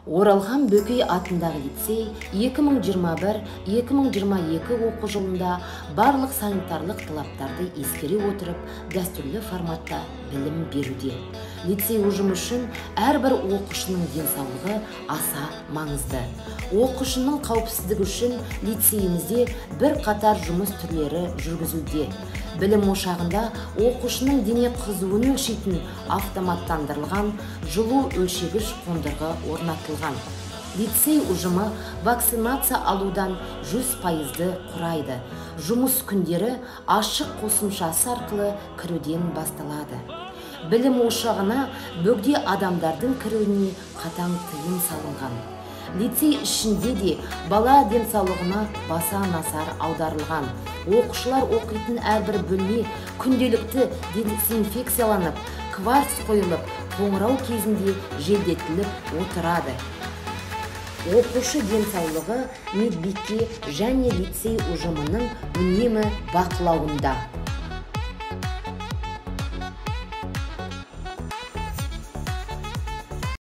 Оралхан Бөкей атындағы лицей 2021-2022 оқу жылында барлық санитарлық талаптарды ескере отырып, дәстүрлі форматта білім беруде. Лицей ұжымы үшін әрбір оқушының денсаулығы аса маңызды. Оқушының қауіпсіздігі үшін лицейімізде бірқатар жұмыс түрлері жүргізілуде. Білім ошағында оқушының дене қызуын өлшейтін автоматтандырылған жылу өлшегіш қондырғы орнатылған. Лицей ұжымы вакцинация алудан 100%-ды құрайды. Жұмыс күндері ашық қосымшасы арқылы кіруден басталады. Білім ошағына бөгде адамдардың кіруіне қатаң тыйым салынған. Лицей ішінде де бала денсаулығына баса назар аударылған. Оқушылар оқитын әрбір бөлме күнделікті дезинфекцияланып, кварц қойылып, қоңырау кезінде желдетіліп отырады. Оқушы денсаулығы медбике және лицей ұжымының үнемі бақылауында.